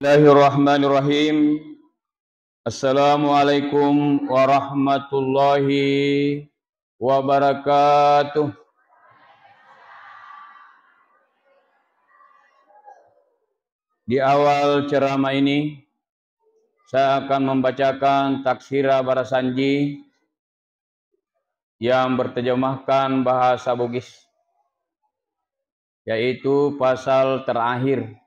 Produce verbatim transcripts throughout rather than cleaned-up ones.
Bismillahirrahmanirrahim. Assalamualaikum warahmatullahi wabarakatuh. Di awal ceramah ini, saya akan membacakan taksira barasanji yang berterjemahkan bahasa Bugis, yaitu pasal terakhir.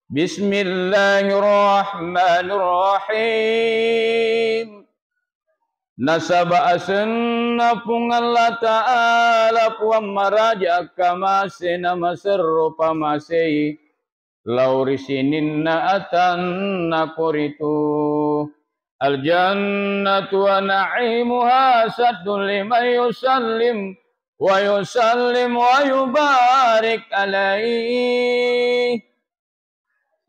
Bismillahirrahmanirrahim. Nasaba asenna Puang Allah Ta'ala, Puang maraja akkamase namaserro pamasei lao ri sininna atanna koritu. Al-jannatu wa na'imuha asyaddu liman yusallim wa yusallim wa yubarik alaih.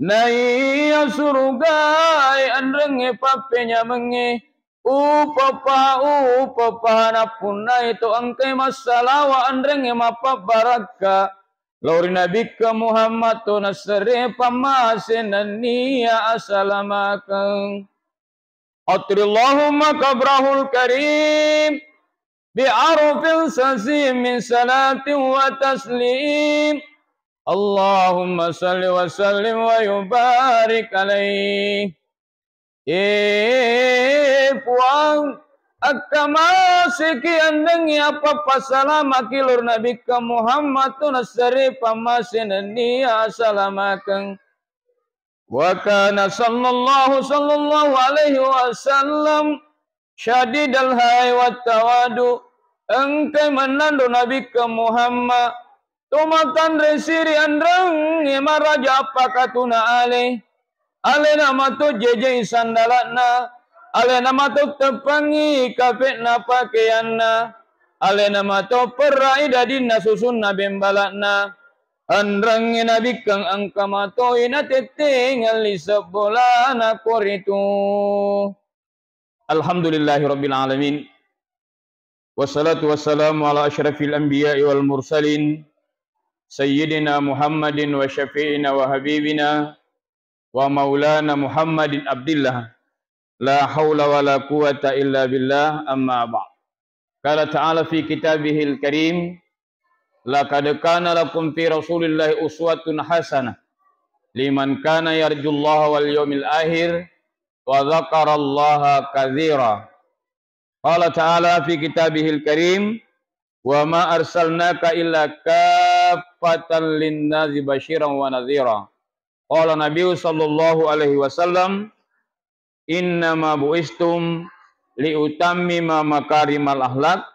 Naiya surugae anrengnge pappenyamengnge, upapa, upapa nappunnai to engkai massalawa anrengnge mappabbarakka lao ri Nabikka Muhammad to nassere pammase nennia asalamakeng. Atrillahumma qabrahul karim bi arfin sazim min salatin wa taslim. Allahumma salli wa sallim wa yubarik alaih. Eh, Puang, akkamaseki anrengngi apa passalamaki lao ri Nabikka Muhammad tu nassere pammase nennia asalamakeng. Wa kana sallallahu, sallallahu alaihi wasallam syadidal hayai wat tawadu. Engkai mennanro Nabikka Muhammad to matanre siri anrengnge maraja appakatuna ale. Alena mato jejei sandala'na, alena mato teppangi kape'na pakeyanna, alena mato perrai dadinna susunna bembala'na. Anrengnge nabikkeng engka matoi natettengeng lise bolana koritu. Alhamdulillahi rabbil alamin. Wassalatu wassalamu ala asyrafil anbiya'i wal mursalin, sayyidina Muhammadin wa syafi'ina wa habibina wa maulana Muhammadin abdillah. La haula wa la quwwata illa billah, amma ba'd. Qala ta'ala fi kitabihil karim, "Laqad kana lakum fi Rasulillahi uswatun hasanah liman kana yarjullaha wal yawmil akhir wa dzakarallaha katsira." Qala ta'ala fi kitabihil karim, "Wa ma arsalnaka illa kaffatan linnasi basyiran wa nadhira." Qala Nabi sallallahu alaihi wasallam, "Innama buistum liutammima makarimal akhlak."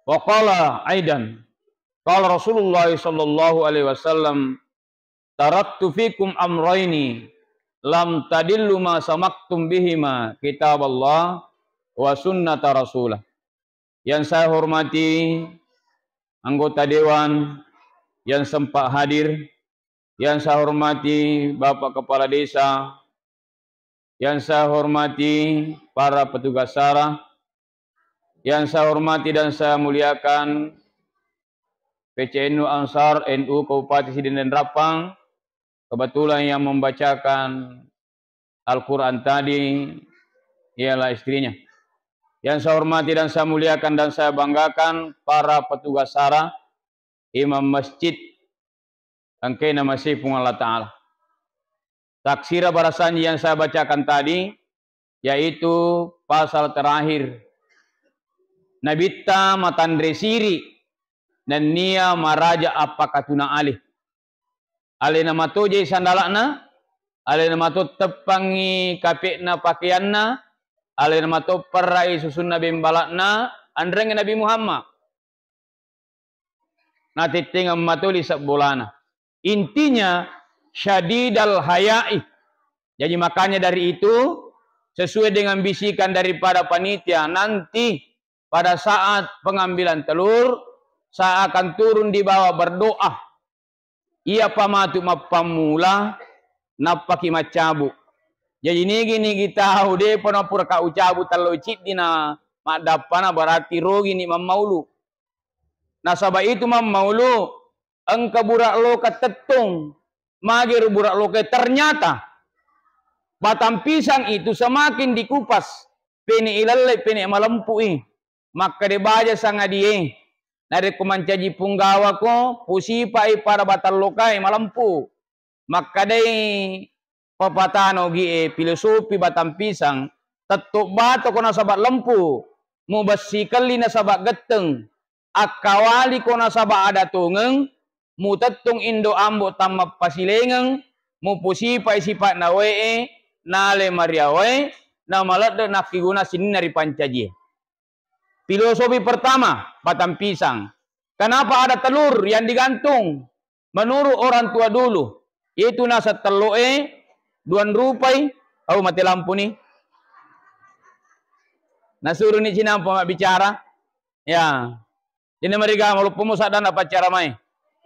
Wa qala aidan, qala Rasulullah sallallahu alaihi wasallam, "Taraktu fikum amraini lam tadillu ma samaktum bihima kitaballah wa sunnata rasulah." Yang saya hormati anggota dewan yang sempat hadir, yang saya hormati Bapak Kepala Desa, yang saya hormati para petugas sara, yang saya hormati dan saya muliakan P C N U Ansar N U Kabupaten Sidendeng Rappang, kebetulan yang membacakan Al-Quran tadi ialah istrinya. Yang saya hormati dan saya muliakan dan saya banggakan para petugas sara, imam masjid, engkaina masih Puang Allah Ta'ala. Taksira barasanji yang saya bacakan tadi, yaitu pasal terakhir. Nabitta matanre siri nennia maraja appakatuna ale. Alena mato jai sandala'na, alena mato teppangi kape'na pakeyanna, alena mato perrai susunna bembala'na, anrengnge Nabi Muhammad. Natettengeng matoli sebbolana. Intinya, syadidal hayai. Jadi makanya dari itu, sesuai dengan bisikan daripada panitia, nanti pada saat pengambilan telur, saya akan turun di bawah berdoa. Iyapa matu mappammula, nappaki maccabu. Jaji nigi-nigi tau de'pa napura ka ucabu telloi ciddi na maddappana, berarti rogini mammaulu. Nasaba itu mammaulu, engka bura loka tettong. magi ro buraq lokae. Ternyata batang pisang itu semakin dikupas, pene ilelle, pene malempu'i. Makkeda baja sangadie, narekko mancaji punggawako, pusipa'i pada batang lokae malempu. Makkedai pepatah Ogie, filosofi batang pisang, tetto batoko nasaba lempu, mubessi kelli nasaba getteng, akkawaliko nasaba ada tongeng, mutettong indo ambo tammapasilengeng, mupusipai sipa'na wae'e, nale mariawae, namaledde nakkiguna sininna ripancajie. Filosofi pertama, batang pisang. Kenapa ada telur yang digantung? Menurut orang tua dulu, itu naseng tello'e duan rupai. Oh, mati lampu nih. Nasuruh ni Cina apa bicara? Ya. Jadi mereka maloppo mo sadda na paccara mai.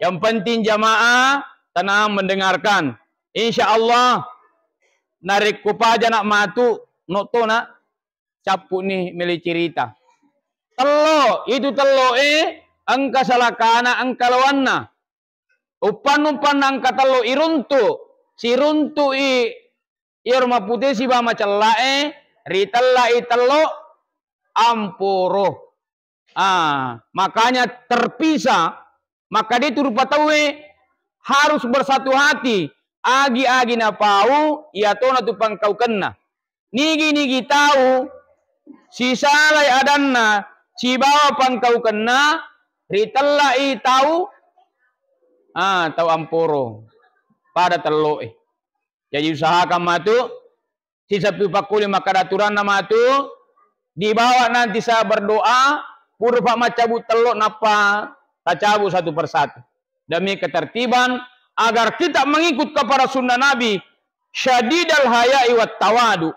Yang penting jamaah tenang mendengarkan. Insya Allah narekko paja nak matu, notto nak cappu ni mele cerita. Tello, itu tello'e engka salakana, engka lawanna. Uppannu-uppanna engka tello iruntu, siruntu'i iyaro mapute sibawa macella'e, ritella'i tello amporo. Ah, makanya terpisah, maka de tu rupa tauwe harus bersatu hati, agi-agi napau, iyatona tu pangkaukenna. Nigi-nigi tau sisalai adanna sibawa pangkaukenna, ritella'i tau, ah, tau amporo pada tello'e. Jadi usahakan matu, siseppi pakkuli makkada aturanna matu, dibawa nanti saya berdoa, pura pa maccabu tello nappa tacabu satu persatu. Demi ketertiban, agar kita mengikut kepada sunnah Nabi, syadidal haya'i wat tawadu.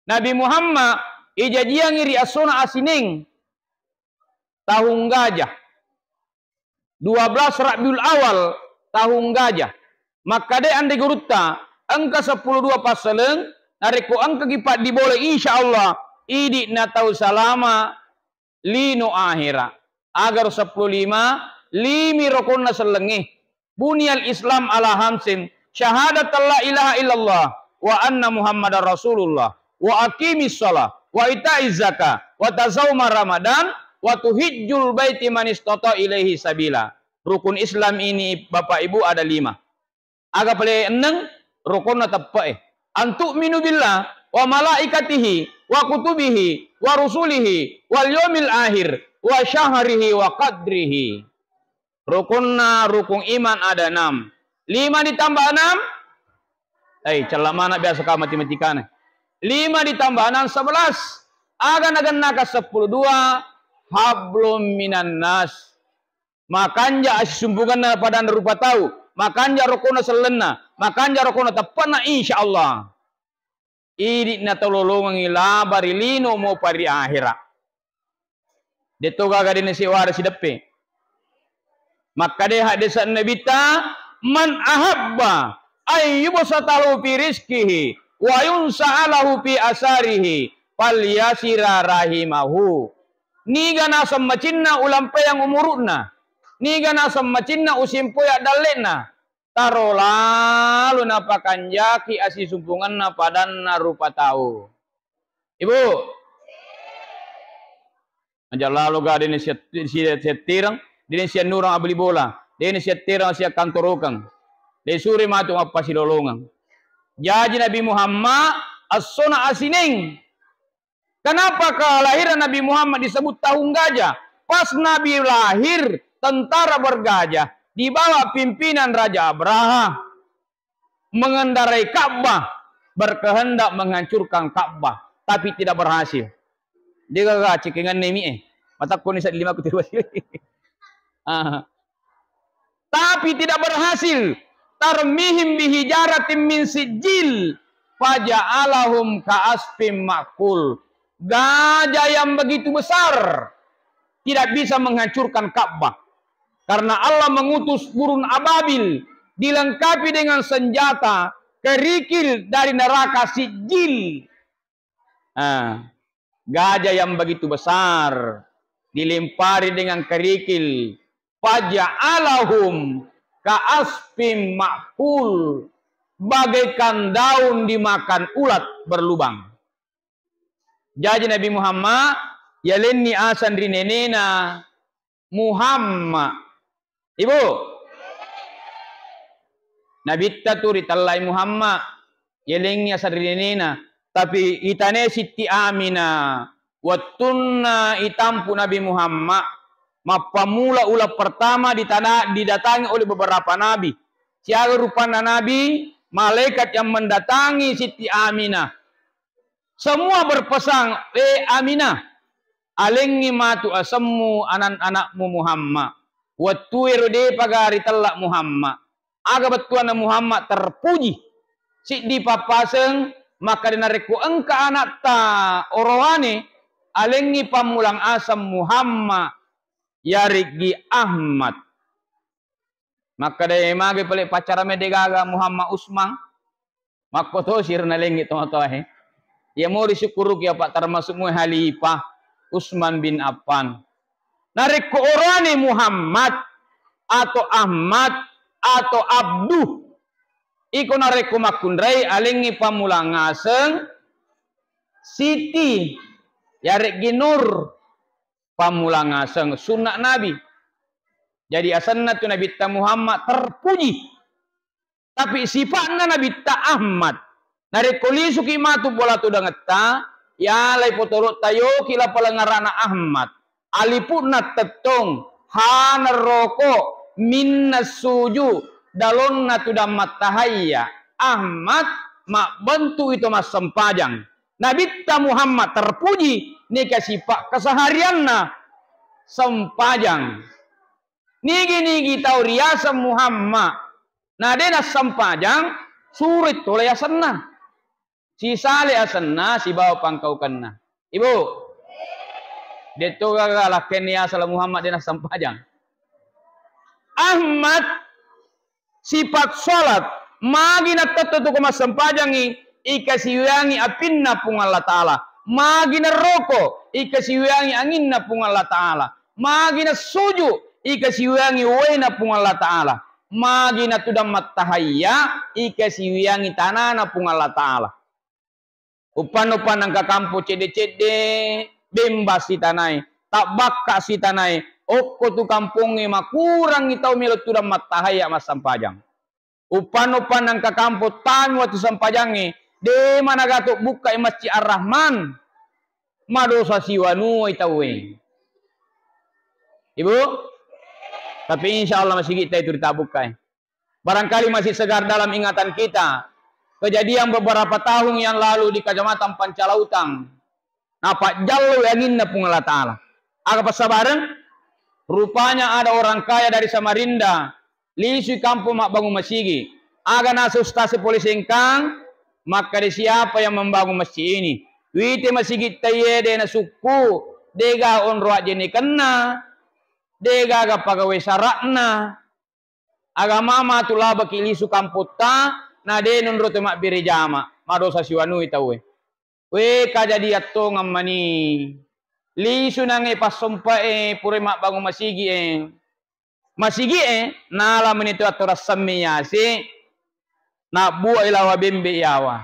Nabi Muhammad ijajiangi ri essona asineng tahun gajah, dua belas Rabiul Awal tahun gajah. Makkadai anre gurutta, engka seppulo dua passaleng, narekko engkaki paddibola, insya Allah idi na tau salama lino ahera. Agar seppulo lima, limi rokonna sellengnge. Buniyal Islam ala hamsin, syahadat la ilaha illallah wa anna Muhammadar Rasulullah, wa aqimis shalah, wa ita'iz zakah, wa tasauma Ramadan, wa tuhijjul baiti man istata ilaihi sabila. Rukun Islam ini, Bapak Ibu, ada lima. Aga pale enneng? Rukonna teppe'e. Antu'minu billah wa malaikatihi wa kutubihi wa rusulihi wal yaumil akhir wa syahrihi wa qadrihi. Rukunna rukun iman ada enam. Lima ditambah enam? Eh, cella mana biasa ka matematikana. Lima ditambah enam, sebelas. Aga nagennaka seppulo dua? Hablum minan nas. Makanja assisumpungenna padanna rupa tau, makanja rokona sellenna, makanja rokona teppe'na, insya Allah. Idi na tau lolongengngi laba ri lino mopa ri ahera. De'to gaga dena siwara sideppe. Makkadai haddese'na Nabitta, "Man ahabba ayyubsata lahu fi rizqihi wa yunsa'a lahu fi asarihi falyasila rahimahu." Niga naseng macinna ulampeyang umuru'na, niga naseng macinna usimpoyang dalle'na, taro lalo napakanjaki assisumpungenna padanna rupa tau. Ibu, aja lalo ga dena siat-, si-, siattireng, dena siannureng abli bola, dena siattireng siakkantorokeng, de sure matu mappasilolongeng. Jaji Nabi Muhammad essona asineng. Kenapa kelahiran Nabi Muhammad disebut tahun gajah? Pas Nabi lahir, tentara bergajah, di bawah pimpinan Raja Abraha, mengendarai Ka'bah, berkehendak menghancurkan Ka'bah, tapi tidak berhasil. Dia gaga cekengan nemi eh. Matakkoni seddi lima ku tiru. Ah. Tapi tidak berhasil. Tarmihim bihijaratin min sijil faja'alahum ka'asfin ma'kul. Gajah yang begitu besar tidak bisa menghancurkan Ka'bah. Karena Allah mengutus burung ababil dilengkapi dengan senjata kerikil dari neraka Sijil. Ah, gajah yang begitu besar dilempari dengan kerikil. Faja'alahum ka asfim ma'kul, bagaikan daun dimakan ulat berlubang. Jaji Nabi Muhammad yalenni aseng ri nenena Muhammad. Ibu, Nabitta tu ritellai Muhammad, yalengngi aseng ri nenena. Tapi itane Sitti Aminah, wettunna itampu Nabi Muhammad, mappammula uleng pertama ditana-, didatangi oleh beberapa nabi. Siaga rupanna nabi, malaikat yang mendatangi Sitti Aminah. Semua berpesan, "Eh Aminah, alengngi matu asemmu anan-anakmu Muhammad." Wettuero depaga ritella Muhammad. Aga bettuanna Muhammad terpuji. Siddi pappaseng, makkeda narekko engka anakta orowane, alengngi pammulang aseng Muhammad, yareggi Ahmad. Makkeda, "Eh, magi pale paccara mede gaga Muhammad Usman?" Makkotosi ro nalengngi tomatoae. Iya mo risukkuruki apa termasuk mu Khalifah Utsman bin Affan. Narekko orane Muhammad atau Ahmad atau Abdu, iko narekko makkunrai alengngi pammulang aseng Siti, yareggi Nur, pammulang aseng sunna Nabi. Jadi asenna tu Nabitta Muhammad terpuji. Tapi sipa'na Nabitta Ahmad. Narekko lisuki matu bola tudangetta, yalai potolotta yoki lapaleng arana Ahmad. Alipu'na tettong, hana roko, minna suju, dalonna tudang mattahayya. Ahmad mabbentu'i to massempajang. Nabitta Muhammad terpuji, neka sipa keseharianna sempajang. Nigi-nigi tau riaseng Muhammad, na de nassempajang, suroi tolai asenna. Sisale asenna sibawa pangkaukenna. Ibu, detto gaga lakkainna yasala Muhammad de nassempajang. Ahmad, sifat salat, magi nattetto tu ko massempajangngi, ikasiwiangi apinna Puang Allah Ta'ala. Magi narroko, ikasiwiangi anginna Puang Allah Ta'ala. Magi nassuju, ikasiwiangi uwaina Puang Allah Ta'ala. Magi natudang mattahayya, ikasiwiangi tanana Puang Allah Ta'ala. Uppanna-uppanna engka kampo cedde-cedde, bemba sitanae, tabbakka sitanae, okko tu kampongnge makurangngi tau melo tudang mattahayya massampajang. Uppanna-uppanna engka kampo tami wettu sempajangnge, de managato bukkai Masjid Ar-Rahman, madosa siwanuwai tauwe. Ibu, tapi insya Allah masigitta itu ditabukkai. Barangkali masih segar dalam ingatan kita kejadian beberapa tahun yang lalu di Kecamatan Pancalautang. Napajjallo anginna Puang Allah Ta'ala. Aga passabareng? Rupanya ada orang kaya dari Samarinda, lisui kampung mabbangun masigi. Aga nasa ustaz polisi engkang, makkeda siapa yang membangun masjid ini? Wite masigi taiye de nasukku, dega onro ajjenikenna, dega aga pagawe sara'na. Aga mama tu labaki lisu kampotta, na de nonro to mabbere jama, madosa siwanui tauwe. We, kajadian tongeng mani. Lisu nange passompae pura mabbangun masigi e. Masigi e, nala mani tu attorassamme yase, nabbuai lawa bembe yawa.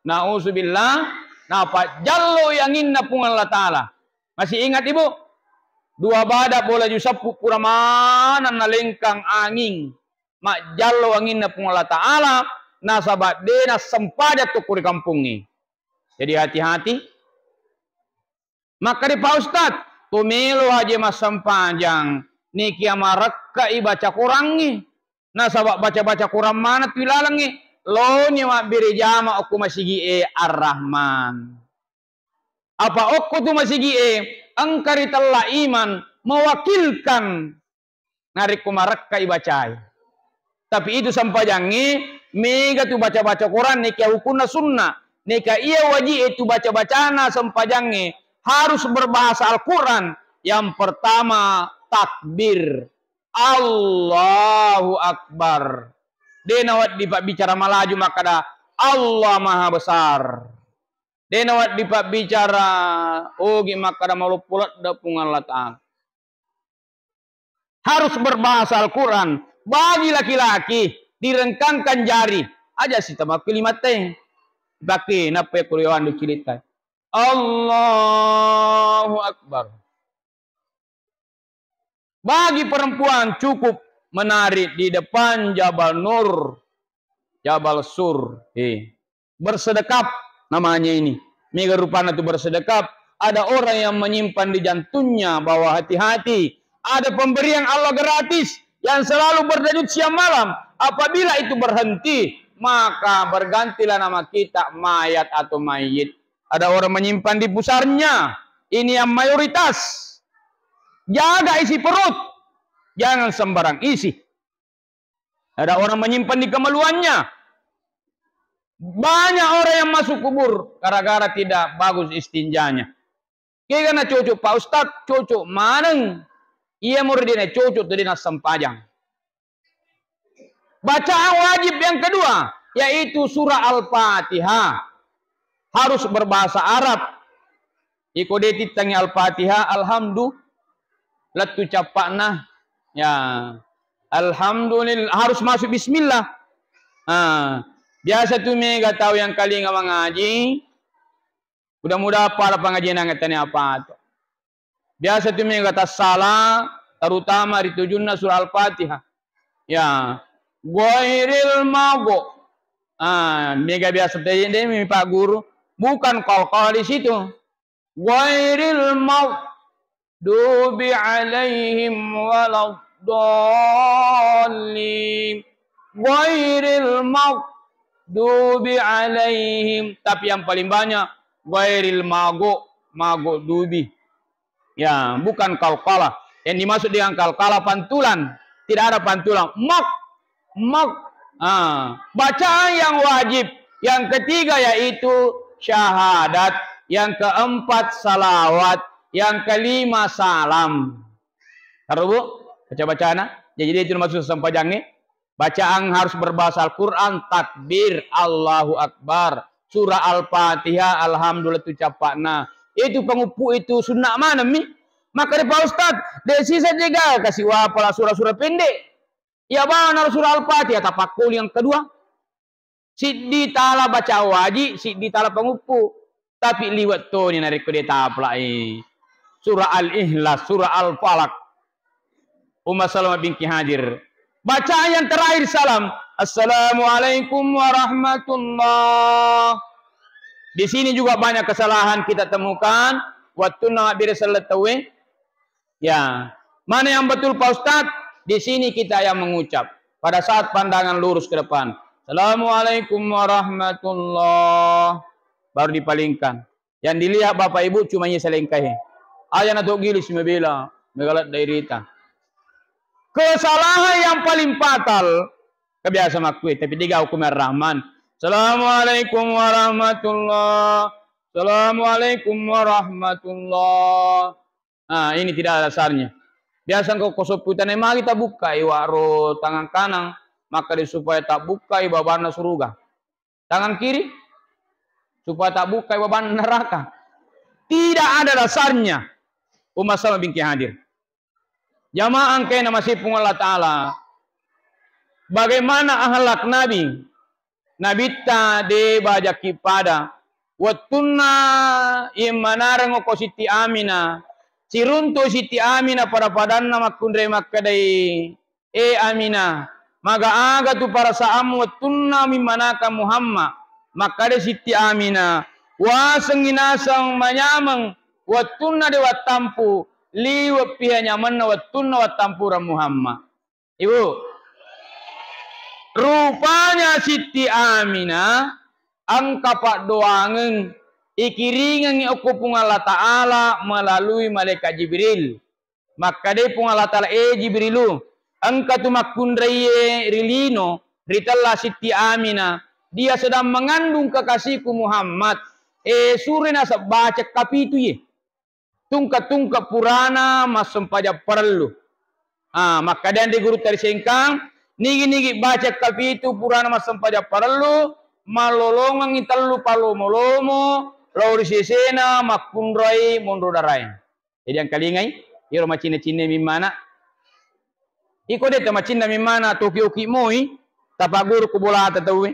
Nauzubillah, napajjallo anginna Puang Allah Ta'ala. Masih ingat, Ibu? Dua badak bola ju seppu pura maneng nalengkang anging. Majjallo anginna Puang Allah Ta'ala, nasaba de nassempajang tokko ri kampongnge. Jadi hati-hati. Makkeda Pak Ustaz, to melo haji massempajang, nekia marekkai baca Qurangnge. Nasaba baca-baca Quran maneng tu ilalengnge, loni mabbere jama okko masigi e Ar-Rahman. Apa okko tu masigi e, engka ritella iman mewakilkan narekko marekkai bacai. Tapi itu sempajangnge, mega tu baca-baca Quran, neka hukunna sunnah, neka iya waji e tu baca-bacana sempajangnge harus berbahasa Al-Quran. Yang pertama, takbir. Allahu Akbar. De nawedding pabbicara malaju makkada, "Allah Maha Besar." De nawedding pabbicara ogi makkada, "Maloppo ledde Puang Allah Ta'ala." Harus berbahasa Al-Quran. Bagi laki-laki, direngkangkan jari. Aja sitama kelimatte. Pakke nappa ko riwandu cilitta. Allahu Akbar. Bagi perempuan cukup menari di depan Jabal Nur, Jabal Sur. Eh. Bersedekap namanya ini. Mega rupanna tu bersedekap. Ada orang yang menyimpan di jantungnya bahwa hati-hati, ada pemberian Allah gratis yang selalu berdenyut siang malam. Apabila itu berhenti, maka bergantilah nama kita mayat atau mayit. Ada orang menyimpan di pusarnya. Ini yang mayoritas. Jaga isi perut. Jangan sembarang isi. Ada orang menyimpan di kemaluannya. Banyak orang yang masuk kubur gara-gara tidak bagus istinjanya. Kega na cocok Pak Ustadz, cocok maneng. Iya murid na cocok tu dia na sempajang. Bacaan wajib yang kedua, yaitu surah Al-Fatihah. Harus berbahasa Arab. Iko de tittangi Al-Fatihah, alhamdu, lettu cappa'na. Ya. Alhamdulillah, harus masuk bismillah. Ah, biasa tu mega tau yang kalinga mangaji, mudah-mudahan pada pengajian yang tani apa tu. Biasa tu mega tassala, terutama ri tujunna surah Al-Fatihah. Ya, ghairil mago. Ah, mega biasa tadi mi Pak Guru, bukan qalqalah di situ. Ghairil maghdubi alaihim waladdallin. Ghairil maghdubi alaihim. Tapi yang paling banyak ghairil mago, mago dubi. Ya, bukan qalqalah. Yang dimaksud dengan qalqalah pantulan. Tidak ada pantulan. Mak, mak. Ah, bacaan yang wajib. Yang ketiga yaitu syahadat. Yang keempat salawat. Yang kelima salam. Karo, Bu? Baca-bacana. Jadi, itu maksud sempajangnge. Bacaan harus berbahasa Al-Quran, takbir, Allahu Akbar, surah Al-Fatihah, Alhamdulillah tu cappa'na. Itu panguppu itu sunnah maneng mi. Maka di Pak Ustaz, de sisa jega kasi wapala surah-surah pendek. Ya bawa naro surah Al-Fatihah, tapakkuli yang kedua. Siddi tala baca waji, siddi tala panguppu. Tapi liwat toni narekko de tapalai. Surah Al-Ikhlas, surah Al-Falaq. Umma Salamah binti Hadir. Bacaan yang terakhir salam. Assalamualaikum warahmatullah. Di sini juga banyak kesalahan kita temukan. Wattunna mabbere selleng tauwe. Ya. Mana yang betul, Pak Ustaz? Di sini kita yang mengucap. Pada saat pandangan lurus ke depan. Assalamualaikum warahmatullah. Baru dipalingkan. Yang dilihat Bapak Ibu cuma iya salengkae. Aja na to gilis mebela, megalat dairita. Kesalahan yang paling fatal, kebiasa makkue, tapi de gaga hukum Ar-Rahman. Assalamualaikum warahmatullah. Assalamualaikum warahmatullah. Ah, ini tidak ada dasarnya. Biasa engka ko soppi tanai magi tabukkai waro tangan kanang, maka di supaya tabukkai babanna suruga. Tangan kiri, supaya tabukkai babanna neraka. Tidak ada dasarnya. Umma Salamah binti Hadir. Jamaah engkae namasei Puang Allah Ta'ala. Bagaimana akhlak Nabi? Nabitta de bajakki pada. Wettunna immanareng ko Sitti Aminah, siruntu Sitti Aminah pada-padanna makkunrai makkedai, "E Aminah, maga aga tu perasaanmu wettunna mimmanakang Muhammad?" Makkeda Sitti Aminah, "Wasengngi naseng manyameng wettunna de wattampu, liweppi nyamenna wettunna wattampureng Muhammad." Ibu, rupanya Sitti Aminah engka paddoangeng ikiringengngi okko Puang Allah Ta'ala melalui malaikat Jibril. Makkedai Puang Allah Ta'ala, "E Jibrilu, engka tu makkunraiye ri lino, ritella Sitti Aminah, dia sedang mengandung kekasihku Muhammad. E, suroi naseng bacekka pitu ye. Tungke-tungke purana massempajang parellu." Ah, makkedai anre gurutta ri Sengkang, "Nigi-nigi bacekka pitu purana massempajang parellu, mallolongengngi tellu palomo-lomo lao ri sesena makkunrai monro darae." Jadi engkalingai, iyaro macinne-cinne mimmana. Iko de' tamacinna mimmana toki-oki moi, tapagguru ku bolata tauwe.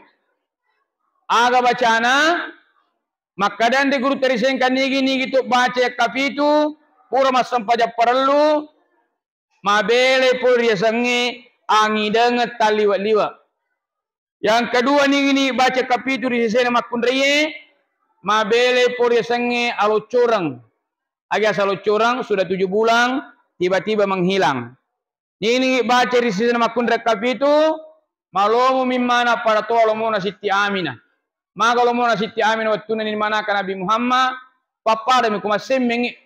Aga bacana? Makkada anre gurutta risengka nigi-nigi tu baca yakkapitu, pura massempajang parellu, mabelai pole riasengnge angidengeng talliwe'-liwe'. Yang kedua, nigi-nigi baca kapitu ri sesena makkunraie, mabelai pole riasengnge aloccoreng. Aga asa aloccoreng, sudah tujuh bulan, tiba-tiba menghilang. Nigi-nigi baca ri sesena makkunrai kapitu, malomo mimmana pada toa lomona Sitti Aminah. Maga lomona Sitti Aminah wettunna nimanaka Nabi Muhammad, pappadami ku massemmengngi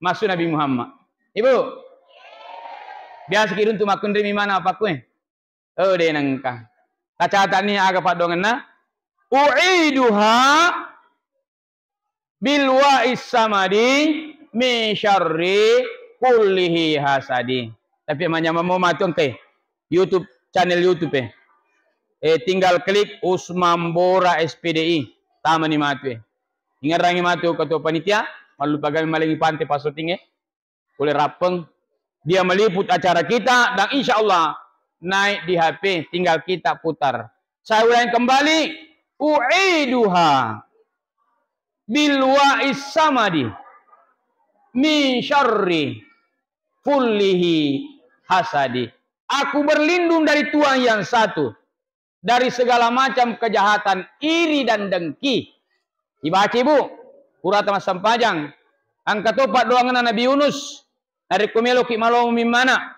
massu Nabi Muhammad. Ibu, biasa kiruntu makkunrai mimmana pakkue. Oh, de' nengka. Tacatani aga paddoangenna. U'iduha bil wa'is samadi min syarri kullihi hasadi. Tapi manyameng mo matu engkai YouTube, channel YouTube e. Eh, tinggal klik Usman Bora S P D I. Tamani matu e. Ingerrangi matu ketua panitia, mallupa gawe malengi pante passoting e. Pole Rappeng. Dia meliput acara kita dan insya Allah naik di H P, tinggal kita putar. Saya ulangi kembali, u'iduha bil wa'is samadi min syarri kullihi hasadi. Aku berlindung dari Tuhan yang satu dari segala macam kejahatan, iri dan dengki. Ibaca, Ibu, purata massampajang. Engka to paddoangenna Nabi Yunus, narekko meloki malomo mimmana.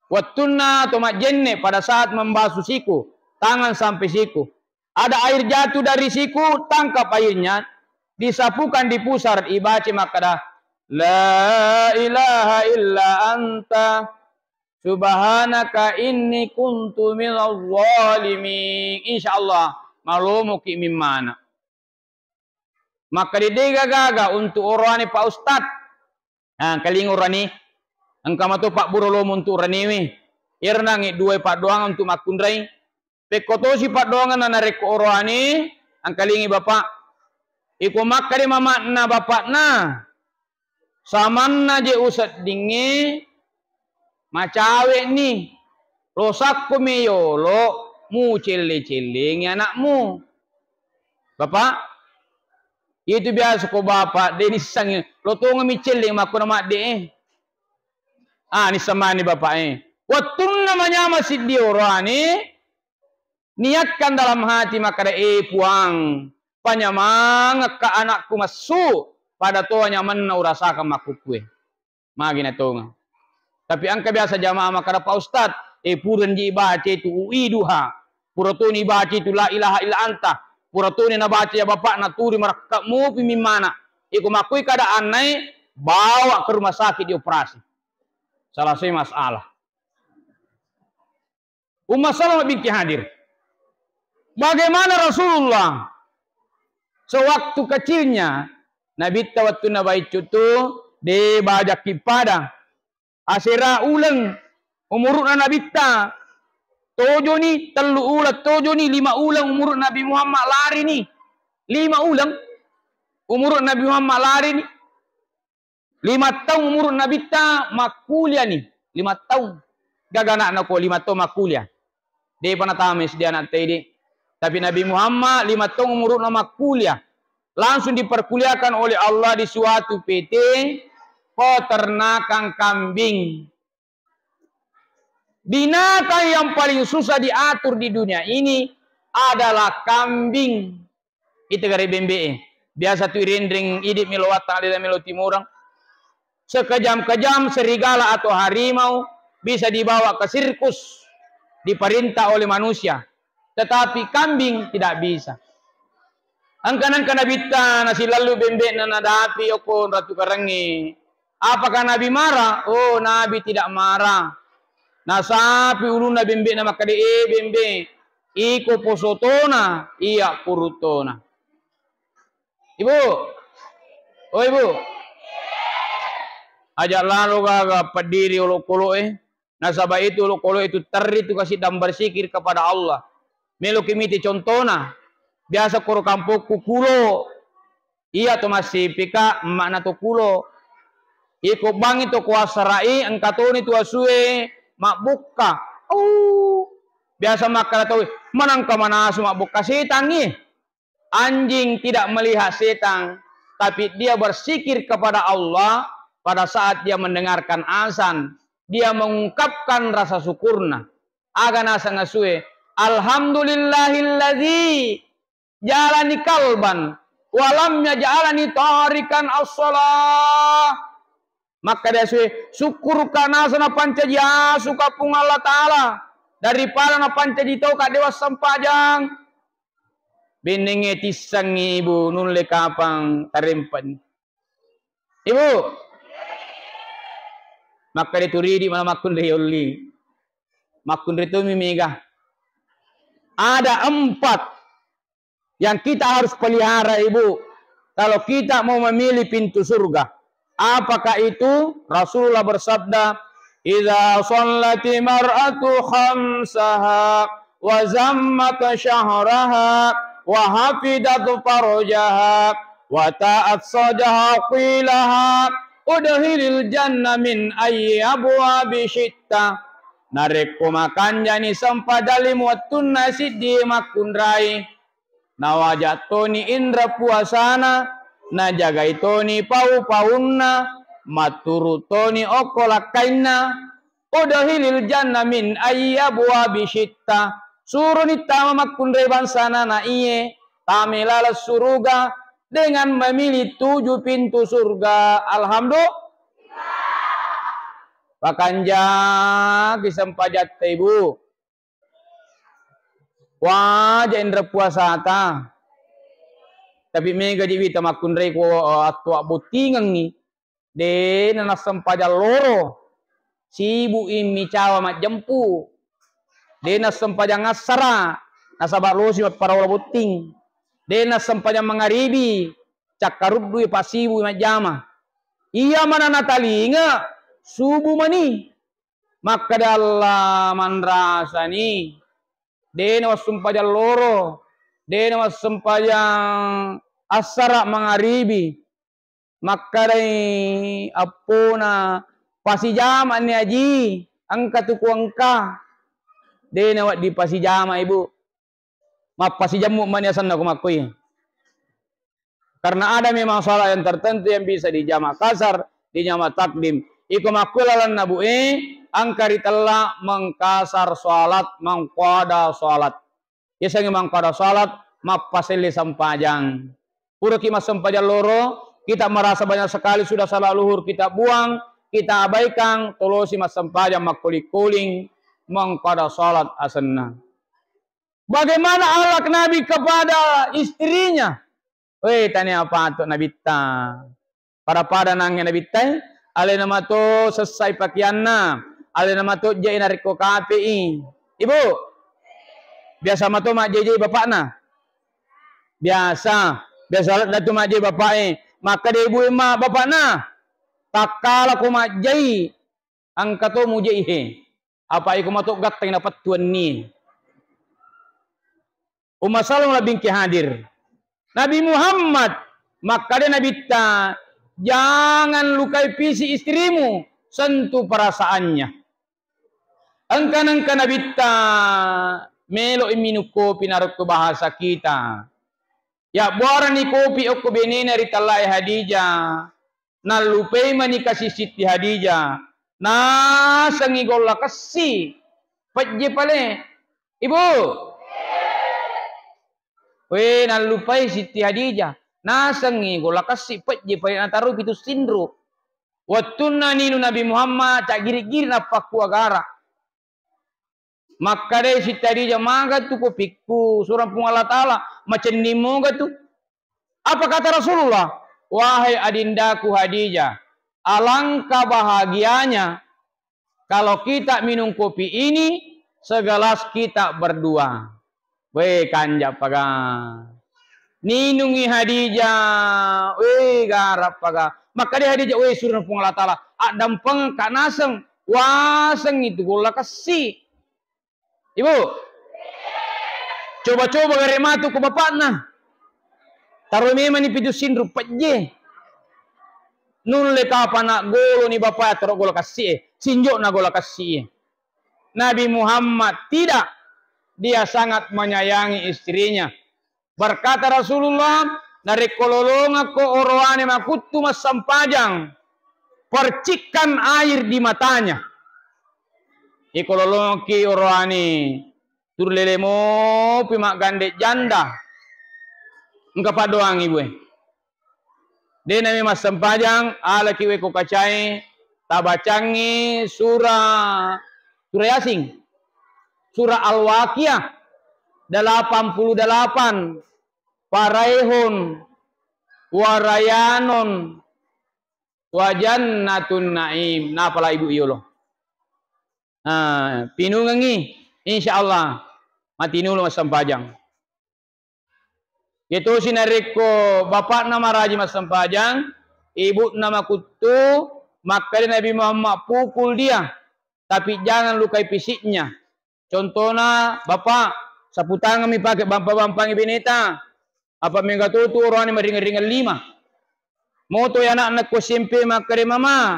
Wettunna to majjenne pada saat membasuh siku, tangan sampai siku. Ada air jatuh dari siku, tangkap airnya, disapukan di pusar, ibaca makkada, "La ilaha illa anta." Subhanaka inni kuntu minaz zalimin. Insya Allah, malomoki mimmana. Makkeda de' gaga untuk oroane Pak Ustad. Nah, engkalinga oroane. Engka mato pabbura lomo untuk oroanewe. Iyaro nangnge dua paddoang untuk makkunrai. Pekko tosi paddoangenna narekko oroane, engkalingi Bapak. Iko makkeda mama'na bapa'na. Samanna je useddingnge macawe'ni, losakko meyolo mucelle-cellengi anakmu. Bapak, itu biasa ko bapak de' nissengngi, lo tongeng mi celleng makkona madde e. Ah, nissemani bapak e. Wettunna manyama siddi oroane, niatkan dalam hati makkada, "Eh, Puang, panyamangekka anakku massu, pada toa nyamenna urasakang makkukkue." Magi natongeng. Tapi engka biasa jamaah makkada, "Pak Ustad, eh, purani ibaca itu u'iduha. Pura toni ibaca itu la ilaha illa anta. Pura toni nabaca ya bapakna turi marakka mupi mimmana. Iko makkui keadaanna e, bawa ke rumah sakit dioperasi." Selesai masalah. Umma Salamah binti Hadir. Bagaimana Rasulullah sewaktu kecilnya, Nabitta wettunna baiccu tu, de' bajakki pada. Asera uleng umuru'na Nabitta, tojoni, tellu uleng tojoni, lima uleng umuru' Nabi Muhammad larini. Lima uleng umuru' Nabi Muhammad larini. Lima taung umuru' Nabitta makkuliani, lima taung. Gaga ana'na ko lima taung makkulia. De'pa natama S D ana'ta idi. Tapi Nabi Muhammad lima taung umuru'na makkulia. Langsung diperkuliakan oleh Allah di suatu P T peternakan kambing. Binatang yang paling susah diatur di dunia ini adalah kambing. Ita gare bembe e. Biasa tu irenreng idi melo wattang alena melo timoreng. Sekejam-kejam serigala atau harimau bisa dibawa ke sirkus, diperintah oleh manusia. Tetapi kambing tidak bisa. Engka nengka Nabitta nasilallu bembe'na nadapi okko ratu karengnge. Apakah Nabi marah? Oh, Nabi tidak marah. Nasapi ulunna bembe'na makkeda, "Eh, bembe, iko posotona, iya puruttona." Ibu, oh Ibu, aja lalo gaga peddiri olokolo e. Nasaba itu olokolo itu terri tu kasiddang berzikir kepada Allah. Meloki mite contona. Biasa koro kampokku kulo. Iya to massipika, emmakna to kulo. Iko bangngi to kuasara'i, engka toni tu asue mabbukka. Oh, biasa makkada tau, "Manengka manasu mabbukka setangngi." Anjing tidak melihat setan, tapi dia berzikir kepada Allah pada saat dia mendengarkan azan, dia mengungkapkan rasa syukurna. Aga naseng asue, "Alhamdulillahilladzi jalani kalban walam yaj'alani tarikan as-shalah." Makkada asue, "Sukkuruka naseng napancaji asuka Puang Allah Ta'ala daripada napancaji tauka de wassempajang." Bennengnge tissengngi, Ibu, nulle kapang tarempani. Ibu, makkada tu ridi mana makkunrai olli. Makkunrai tu mi mega. Ada empat yang kita harus pelihara, Ibu, kalau kita mau memilih pintu surga. Apakah itu? Rasulullah bersabda, "Idza shallati mar'atu khamsaha wa zammat syahraha wa hafidat farjaha wa ta'at sadaha qilaha udkhilil jannah min ayyi abwabi syi'ta." Narekko makanjani sempajang lima wettunna siddi makkunrai, nawaja toni inra puasana, najagai toni pau-paunna, matturu toni okko lakkainna, udkhilil jannah min ayyi abwabi syi'ta, suroni tama makkunrai bangsana na iye, tama laleng suruga dengan memilih tujuh pintu surga. Alhamdulillah. Pakanjaki sempajatta, Ibu. Waja inra puasata. Tapi mega ji wita makkunrai ko, eh, attu abbottingengngi. De na nassempajang loro. Sibuk immi cawa majjempu. De nassempajang assara. Nasaba losi mapparola botting. De nassempajang mangaribi. Cakkaruddu pasibu majjama. Iya mana natalinga subuh mani. Makkeda Allah manrasani, de nawassempajang loro, de nawassempajang assara mangaribi. Makkedai appona, "Pasijama ni Aji, engka tu kuengka." De nawedding pasijama, Ibu. Mappasijammu mani asenna ko makkoi. Karena ada memang salat yang tertentu yang bisa dijama kasar, dijama takdim. Iko makkoi lalenna Bu e, engka ritella mengkasar salat, mengqada salat. Yasengnge mengqada salat, mappaselle sempajang. Puraki massempajang loro, kita merasa banyak sekali sudah salat luhur kita buang, kita abaikan, tolosi massempajang makkoling-koling, mengqada salat asenna. Bagaimana akhlak Nabi kepada istrinya? Weh, tania patut Nabitta. Pada-pada nangnge Nabitta, alena mato sessai pakeanna, alena mato jai narekko kapei. Ibu, biasa mato majjai-jai bapakna? Biasa. Biasa ladda tu majjai bapak e. Makkeda ibu e ma bapakna, "Takkala ko majjai, engka to mujai he." Apa iko mato gattang napettu wenni. Umma Salamah binti Hadir. Nabi Muhammad, makkeda Nabitta, "Jangan lukai fisik istrimu, sentuh perasaannya." Engka nengka Nabitta melo minum kopi narekko bahasa kita. Yabbuarani kopi okko benena ritellai Hadijah. Nallupai mani kasi Sitti Hadijah. Nasengngi golla kessi. Pejje pale. Ibu. We, nallupai Sitti Hadijah. Nasengngi golla kessi pejje pale nataroi pitu sinru. Wettunna ninu Nabi Muhammad, caggiri-giri nappakkuagara. Makkedai Sitti Hadijah, "Maga tu kopikku, surang Puang Allah Ta'ala, macenning moga tu." Apa kata Rasulullah? "Wahai adindaku Hadijah, alangkah bahagianya kalau kita minum kopi ini segelas kita berdua." Weh, kanja paga. Ninungi Hadijah, weh, garap paga. Makkeda Hadijah, "Weh, surang Puang Allah Ta'ala, addampengka naseng, waseng itu golla kessi." Ibu, coba-coba gare matu ko bapakna. Taro memang ni pitu sinru pejje. Nulle kapang naggoloni bapa toro gola kassi e, sinjo'na gola kassi e. Nabi Muhammad tidak, dia sangat menyayangi istrinya. Berkata Rasulullah, narekko lolongekko oroane makuttu massempajang, percikkan air di matanya. Iko lolongekki oroane, turu lele mopi maggande janda. Engka paddoangi bue. De' nami massempajang, alaki wae ko kacae, tabacangngi sura, sura Yasin, sura Al-Waqiah, delapan puluh delapan, Faraihun, Warayanun, Wajannatun Naim. Napala ibu yolo. Ah, pinungengngi, insyaallah matinulu massempajang. Yetosi narekko bapakna maraji massempajang, ibu'na makuttu, makkeda Nabi Muhammad, "Pukul dia, tapi jangan lukai fisiknya." Contona, "Bapak, sapu tangan mi pake bampa-bampangi beneta." Apa mega totu oroane maringe-ringe lima. Moto ya anakna ko S M P makkeda, "Mama,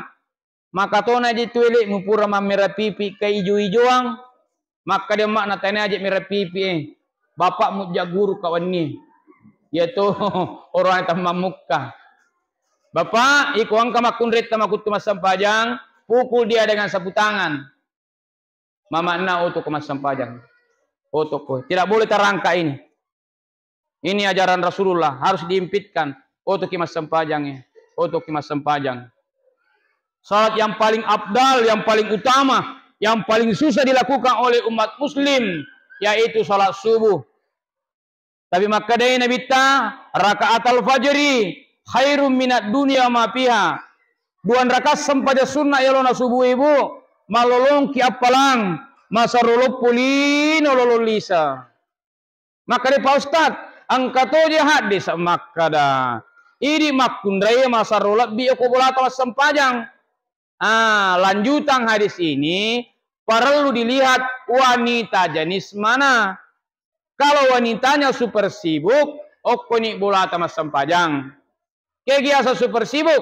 maka tona je tu ele'mu pura mammera pipi kaijo-ijoang." Makkeda emma'na, "Tania je mera pipi e, bapakmu ja guru ka wenni." Iya to, oroane tammammukka. "Bapak, iko engka makkunretta makuttu massempajang, pukul dia dengan sapu tangan." Mama'na, "Oto ko massempajang. Oto ko. Tidak boleh tarangka ini." Ini ajaran Rasulullah, harus diimpitkan. Otoki massempajang, ya. Otoki massempajang. Salat yang paling afdal, yang paling utama, yang paling susah dilakukan oleh umat muslim, yaitu salat subuh. Tapi makkedai Nabitta, "Rakaatal fajri khairum minad dunya ma fiha." Dua rakaat sempajang sunna yalona subuh, ibu, malolongki appalang, masaroloppo lino lolong lisa. Makkeda, "Pak Ustaz, engka toje haddis makkeda, idi makkunrai masarro lebbi ko bolata massempajang." Ah, lanjutan hadis ini perlu dilihat wanita jenis mana. Kalau wanitanya super sibuk, okkoni bolata massempajang. Kegi asa super sibuk?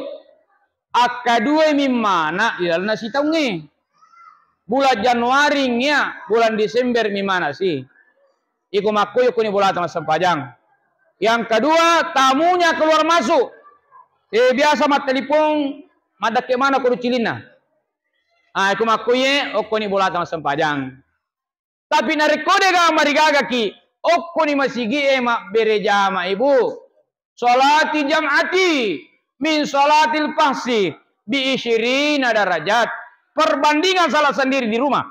Akkaduai mimmana ilalenna sitaungnge. Bulan Januari ngia, bulan Desember mimmana si. Iko makkoyo koni bolata massempajang. Yang kedua, tamunya keluar masuk. Eh, biasa mattelepon, maddekke mana kodo cilinna. Ah, iko makkoye, okkoni bolata massempajang. Tapi narekko de'ga marigagaki, okkoni masigi'e mabbere jama, Ibu. Salati jam'ati min salatil fahsi bi isyrina darajat. Perbandingan salat sendiri di rumah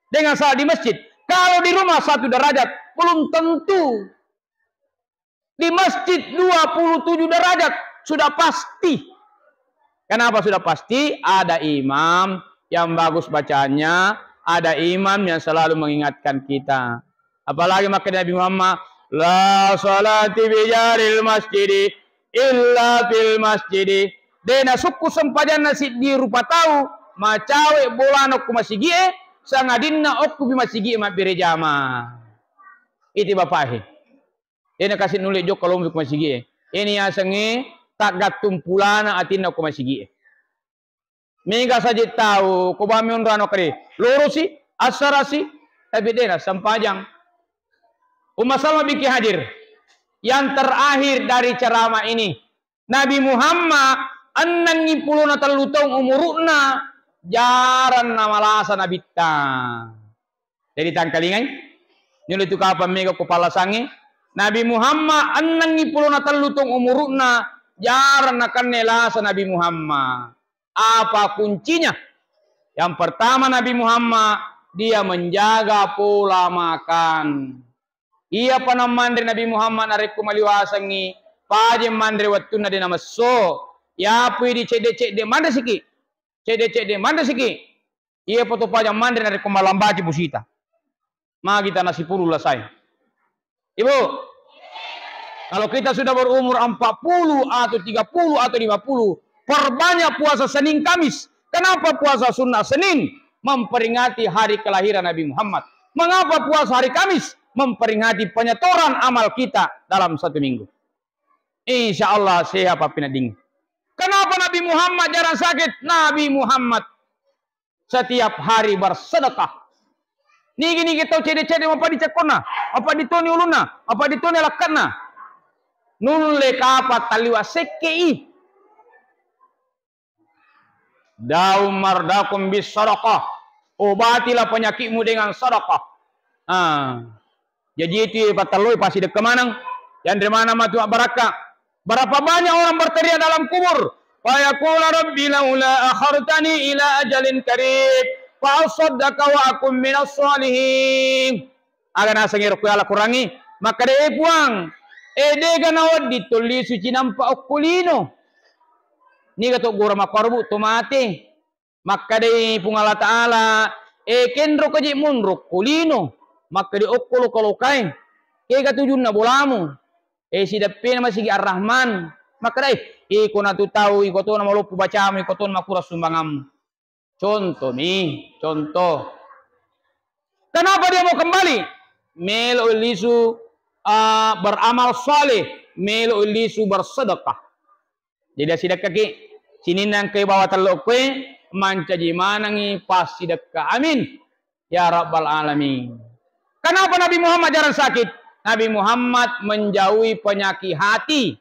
dengan salat di masjid. Kalau di rumah satu derajat, belum tentu. Di masjid dua puluh tujuh derajat, sudah pasti. Kenapa sudah pasti? Ada imam yang bagus bacaannya, ada imam yang selalu mengingatkan kita. Apalagi makkeda Nabi Muhammad, "La salati bijaril masjidi illa fil masjidi." De'na sukku sempajanna siddi rupa tau, macawe bolana okko masigi'e, sangadinna okko pi masigi'e mabbere jama. Iti bapahe. De'na kasi nulle jokka lompo ko masigi'e. Ini yasengnge taggattung pulana atinna ko masigi'e. Mega saja tau ko bami onrano kade, lorosi, assarasi, tapi de'na sempajang. Umma Salma binti Hadir, yang terakhir dari ceramah ini, Nabi Muhammad ennengngi pulona tellu taung umuru'na, jarang namalasa Nabitta. Jadi tangkalingai, nulle tu kapang mega ko pallasangnge. Nabi Muhammad ennengngi pulona tellu taung umuru'na, jarang nakenna lasa Nabi Muhammad. Apa kuncinya? Yang pertama, Nabi Muhammad, dia menjaga pola makan. Iyapa namanre Nabi Muhammad narekko maliwasengngi, paje manre wettunna de' namesso. Yapui di cedde-cedde manre siki. Cedde-cedde manre siki. Iyapa to paja manre narekko malambaki busita. Magi tana sipulung lasai. Ibu, kalau kita sudah berumur empat puluh atau tiga puluh atau lima puluh, perbanyak puasa Senin Kamis. Kenapa puasa sunnah Senin? Memperingati hari kelahiran Nabi Muhammad. Mengapa puasa hari Kamis? Memperingati penyetoran amal kita dalam satu minggu. Insya Allah sehat papina dingin. Kenapa Nabi Muhammad jarang sakit? Nabi Muhammad setiap hari bersedekah. Nigi-nigi tau cede-cede mapaddi cekkonna, mapaddi toni ulunna, mapaddi toni lakka'na. Nulle kapang talliwa sekke'i. Da'u mardakum bis sadaqah. Obatilah penyakitmu dengan sedekah. Ah. Jaji itu patelloi passidekka maneng. Yanre maneng matu mabbarakka. Berapa banyak orang berteriak dalam kubur, fayaqulu rabbi laula akhartani ila ajalin qarib fa asaddaqa wa akun minas shalihin. Aga naseng ero ku Al-Qurangnge, makkeda, "E Puang, e dega nawedding tollisu cinampa okko lino." Niga to gora makkarobu to mate. Makkedai Puang Allah Ta'ala, "E kenro kaji monro ko lino." Makkeda, "Okko loka-lokae, kega tujunna bolamu?" E sideppena masigi Ar-Rahman. Makkedai, "Iko natu tau, iko tona maloppo bacamu, iko tona makura sumbangammu." Contoh mi, contoh. Kenapa dia mau kembali? Melo lisu, ah, beramal saleh, melo lisu bersedekah. Jadi, assidekkaki, sininna engkai bawa tello koe, mancaji manengi passidekka. Amin. Ya Rabbal Alamin. Kenapa Nabi Muhammad jarang sakit? Nabi Muhammad menjauhi penyakit hati.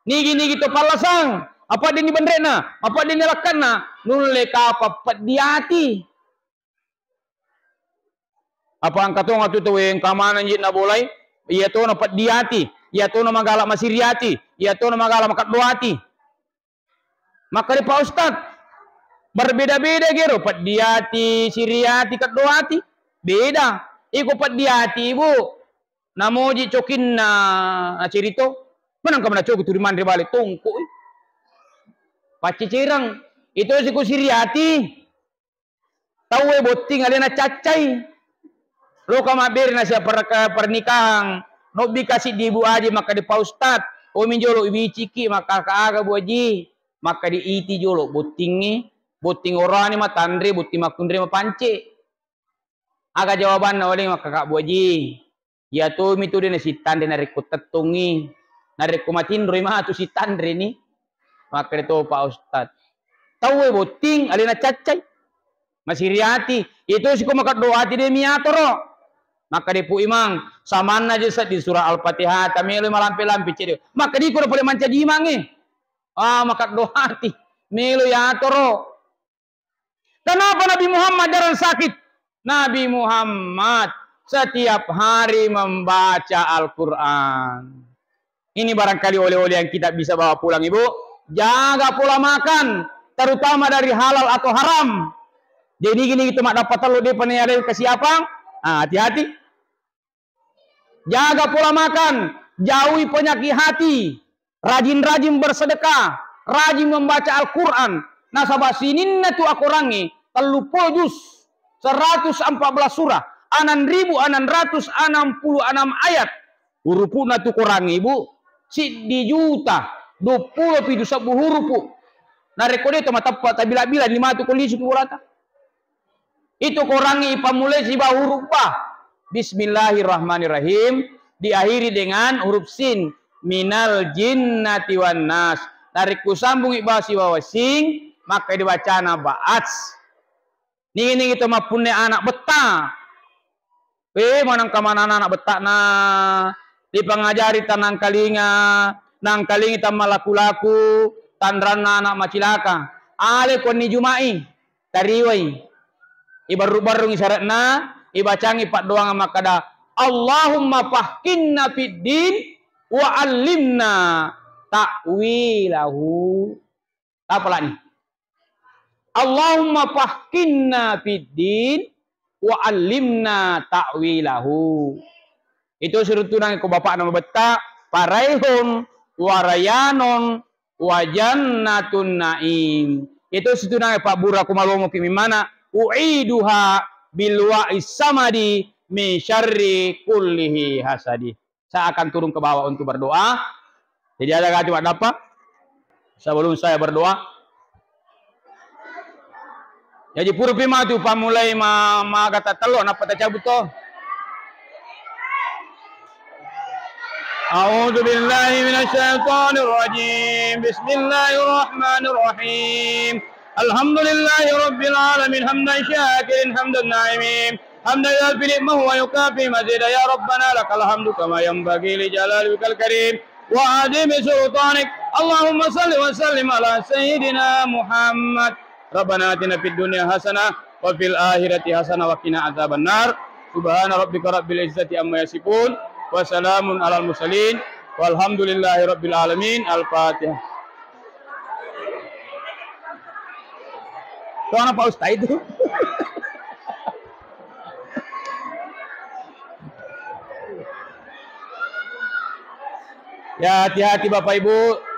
Nigi-nigi to pallasang, apa dini benrena, apa dini lakkanna, nulle kapang peddi ati. Apa engka tong atu tau engka maneng ji nabolai, iya tona peddi ati, iya tona magala masiri ati, iya tona magala makeddo ati. Makkeda, "Pak Ustaz, berbeda-beda gero, peddi ati, siri ati, keddo ati." Beda. Iko peddi ati, Ibu. Namoji cokinna, nacerito. Menang kamu nacoki turi manre bale tongko. Paccecereng. Itu siko siri ati. Tauwe botting alena caccai. Loka mabbere nasihat per-, pernikahan. Nobbi kasi di Bu Aji makkeda, "Pak Ustaz, omi jolo ibiciki makkaka aga Bu Aji?" Makkeda, "Iti jolo bottingnge, botting orani matanre, botting makkunre mapance." Aga jawabanna oleh makkaka Bu Aji? Iya tomi tu de' nasittanre narekko tettongngi, narekko matinroi matu sittanreni. Makkeda to Pak Ustaz. Tauwe botting alena caccai. Masiri ati, itu siko makeddo ati de' miatoro. Makkeda Pu Imang, samanna je seddi surah Al-Fatihah, tamelo malampe-lampe cedde. Makkeda iko pole mancaji imangnge. Ah, makeddo ati. Melo yatoro. Kenapa Nabi Muhammad jarang sakit? Nabi Muhammad setiap hari membaca Al-Quran. Ini barangkali oleh-oleh yang kita bisa bawa pulang, Ibu. Jaga pola makan, terutama dari halal atau haram. Jadi gini gitu, mak dapat telur di penjara kesiapan. Ah, hati-hati. Jaga pola makan, jauhi penyakit hati, rajin-rajin bersedekah, rajin membaca Al-Quran. Nasaba sininna tu akorangnge telluppulo juz, seratus empat belas surah, enam ribu enam ratus enam puluh enam ayat. Hurupu'na tu korangnge, Ibu, siddi juta duappulo pitu sebbu hurupu. Narekko de' to mateppa tabila-bila ni matu ko lisu tu bolata. Itu korangnge ipammulai sibawa huruf ba. Bismillahirrahmanirrahim. Diakhiri dengan huruf sin. Minal jinnati wan nas. Narekko sambungi ba sibawa sin, maka dibacana ba'ats. Nigi-nigi to mappunne anak betta. Eh, manengka manana anak betta'na. Dipangajari tanangkalinga, nangkalingi tammalaku-laku, tanranna anak macilaka. Ale kuanni Juma'i. Tariwai. Ibarru-barrungi sare'na, ibacangi paddoangeng makkada, "Allahumma fahkinna fid din wa allimna ta'wilahu." Apa lani? "Allahumma fahkinna fid din wa allimna ta'wilahu." Itu siruntunang ko bapakna mabetta, "Faraihun wa rayanon wa jannatun na'im." Itu situnangnge pabbura ku malomoki mimmana, "U'iduha bil wa'is samadi min syarri kullihi hasadi." Saya akan turun ke bawah untuk berdoa. Jadi ada gak cuma dapat? Sebelum saya berdoa. Jadi pura pi matu pammulai ma-, magata tello nappa tacabut to. أعوذ بالله من الشيطان الرجيم. بسم الله الرحمن الرحيم. الحمد لله رب العالمين. حمدا شاكرا حمدا ناعمين. حمدا يوافي نعمه ويكافئ مزيدا. يا ربنا لك الحمد كما ينبغي لجلال وجهك الكريم وعظيم سلطانك. اللهم صل وسلم على سيدنا محمد. ربنا آتنا في الدنيا حسنة وفي الآخرة حسنة وقنا عذاب النار. سبحان ربك رب العزة عما يصفون. وسلام على المرسلين. والحمد لله رب العالمين. الفاتحة. Itu anak Pak Ustaz itu. Ya, hati-hati Bapak Ibu.